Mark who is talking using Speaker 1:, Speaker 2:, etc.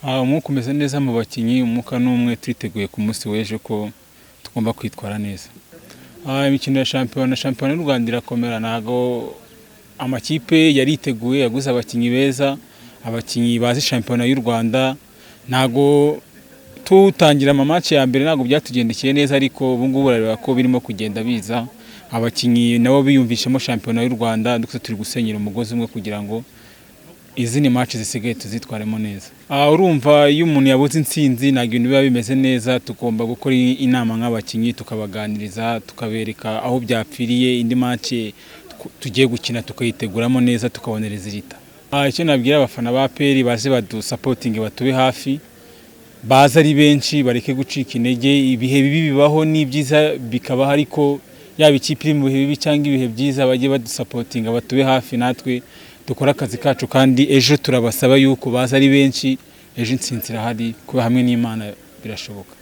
Speaker 1: Umwuka umeze neza mu bakinnyi, umwuka ni umwe, twiteguye ku munsi w'ejo ko tugomba kwitwara neza. Imikino ya shampiyona, shampiyona y'u Rwanda irakomera, ntago amakipe yariteguye, yaguze abakinnyi beza, abakinnyi bazi shampiyona y'u Rwanda. Ntago tutangira ama match ya mbere ntabwo byatugendekeye neza, ariko ubu ngubu urareba ko birimo kugenda biza, abakinnyi nabo biyumvishemo shampiyona y'u Rwanda, ndetse turi gusenyera umugozi umwe kugira ngo izindi match zisigaye tuzitwaremo neza. Urumva iyo umuntu yabuze intsinzi ntabwo ibintu biba bimeze neza, tugomba gukora inama nk'abakinnyi, tukabaganiriza, tukabereka aho byapfiriye, indi match tugiye gukina tukayiteguramo neza, tukabona résultat. Icyo nabwira abafana ba APR, baze badusapotinge, batube hafi, baze ari benshi, bareke gucika intege. Ibihe bibi bibaho n'ibyiza bikabaho, ariko yaba ikipe iri mu bihe bibi cyangwa ibihe byiza, bajye badusapotinga, batube hafi, natwe dukore akazi kacu. Kandi ejo turabasaba yuko baza ari benshi, ejo intsinzi irahari, kuba hamwe n'Imana birashoboka.